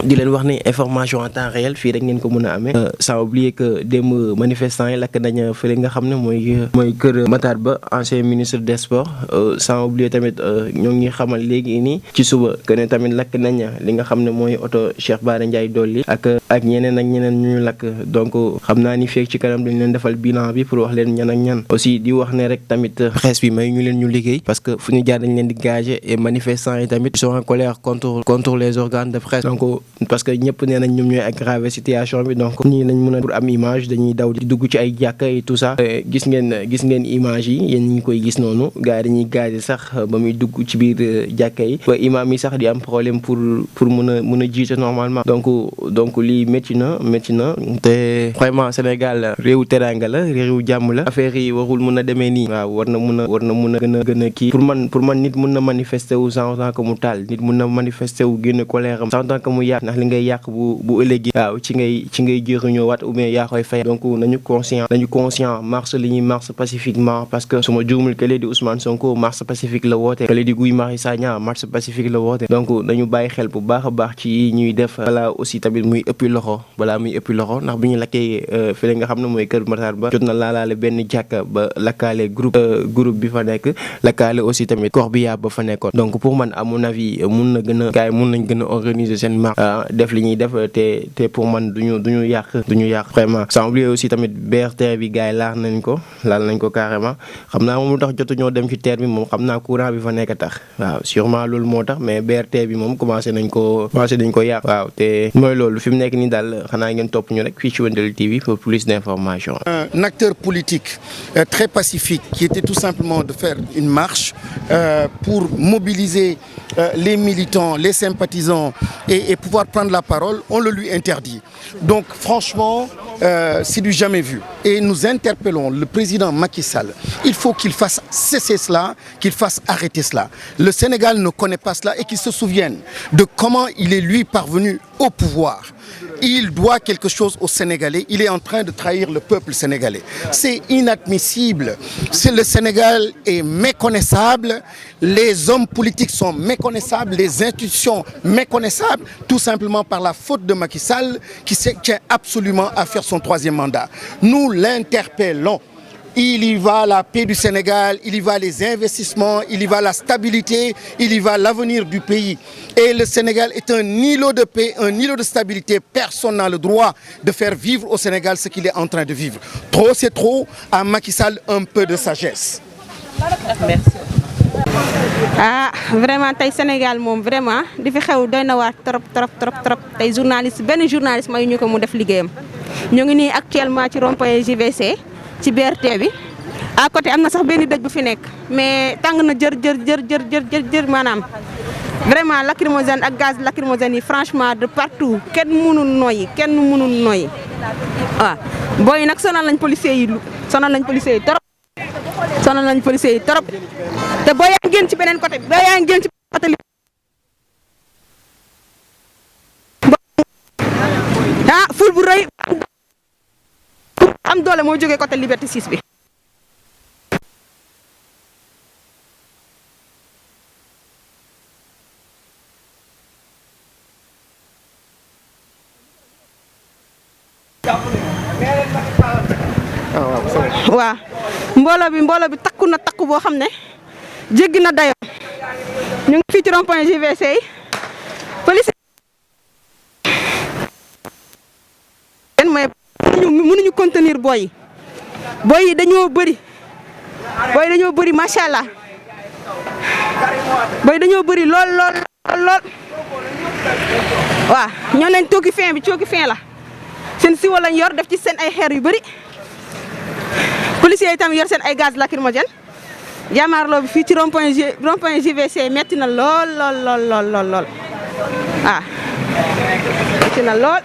di leen wax ne information en temps réel fii rek ngeen ko mën a amee sans oublier que démb manifestants yi lakk nañ fële nga xam ne mooy kër Matar Ba ancien ministre des sports sans oublier tamit ñoo ngi xamal léegi nii ci suba que ne tamit lakk nañ li nga xam ne mooy oto Cheikh Bara Ndiaye Dolly ak ñeneen ñu lakk donc xam naa ni feek ci kanam dañ leen defal bilan bi pour wax leen ñan ak ñan aussi di wax ne rek tamit presse bi may ñu leen ñu liggéey parce que fu ñu jaar dañ leen di gager et manifestants yi tamit sont en colère contre les organes de presse donc parce que ñëpp nee nañ ñoom ñooy aggraver situation bi donc ñii lañ mën a pour am image dañuy daw di dugg ci ay jàkka et tout ça gis ngeen image yi yéen ñi koy gis noonu gars yi dañuy gaze sax ba muy dugg ci biir jàkka yi ba imam yi sax di am problème pour mën a jiite normalement donc lii métti na te vraiment Sénégal réewu teranga la réewu jàmm la affaire yi warul mën a demee nii waaw war na mën a gën a kii pour man nit mën na manifester wu sans tant que mu taal nit mën na manifester wu génne colère am sans tant que mu yàq ndax li ngay yàq bu ëllëgee waaw ci ngay jëriñoo waat ou bien yaa koy fay donc nañu conscient marche li ñuy marche pacifiquement parce que suma juumul kële di Ousmane Sonko marche pacifique la woote kële di Guy Marius Sagna marche pacifique la woote donc nañu bàyyi xel bu baax a baax ci ñuy def balaa aussi tamit muy ëppi loxo ndax bi ñu lakkee fële nga xam ne mooy kër Matar Ba jot na laalaale benn jàkka ba lakkaale groupe bi fa nekk lakkaale aussi tamit corps bi yaa ba fa nekkoon donc pour man à mon avis mun nañ gën a organiser seen marche def li ñuy def te pour man duñu yàq vraiment sans oublier aussi tamit BRT bi gars yi laal nañ ko carrément xam naa moom lu tax jotuñoo dem ci terre bi moom xam naa courant bi fa nekk tax waaw sûrement loolu moo tax mais BRT bi moom commencé nañ ko yàq waaw te mooy loolu fi mu nekk nii daal xanaa ngeen topp ñu rek fii ci Wendel TV pour plus d'informations. Un acteur politique très pacifique qui était tout simplement de faire une marche pour mobiliser les militants, les sympathisants et pouvoir prendre la parole, on le lui interdit. Donc franchement, c'est du jamais vu. Et nous interpellons le président Macky Sall. Il faut qu'il fasse cesser cela, qu'il fasse arrêter cela. Le Sénégal ne connaît pas cela et qu'il se souvienne de comment il est lui parvenu au pouvoir. Il doit quelque chose aux Sénégalais. Il est en train de trahir le peuple sénégalais. C'est inadmissible. Le Sénégal est méconnaissable. Les hommes politiques sont méconnaissables. Les institutions méconnaissables. Tout simplement par la faute de Macky Sall qui tient absolument à faire son troisième mandat. Nous l'interpellons. Il y va la paix du Sénégal, il y va les investissements, il y va la stabilité, il y va l'avenir du pays. Et le Sénégal est un îlot de paix, un îlot de stabilité. Personne n'a le droit de faire vivre au Sénégal ce qu'il est en train de vivre. Trop, c'est trop. À Macky Sall, un peu de sagesse. Merci. Ah vraiment tey Sénégal moom vraiment di fi xew doy na waar trop tey benn journaliste may ñu ko mu def liggéeyam ñoo ngi nii actuellement ci rond-point JVC ci BRT bi à côté am na sax benn dëj bu fi nekk mais tàng na jër maanaam vraiment lacrymogène ak gaz lacrymogène yi franchement de partout kenn mënul noyyi waaw booy yi nag sonal nañ policiers yi trop te boo yaa ngi génn ci beneen côté bi ful bu rëy am doole moo jógee côté Liberté 6 bi. waaw mbooloo bi takku boo xam ne jéggi na dayoo ñu ngi fii ci rond-point JVC police mooy mënuñu contenir booy yi dañoo bëri macha allah booy dañoo bëri lool waaw ñoo nañ cooki fin la seen siwo lañ yor def ci seen ay xeer yu bëri policiers yi tam yor seen ay gaz lacrymogène jàmmaarloo bi fii ci rond-point JVC metti na lool waaw metti na lool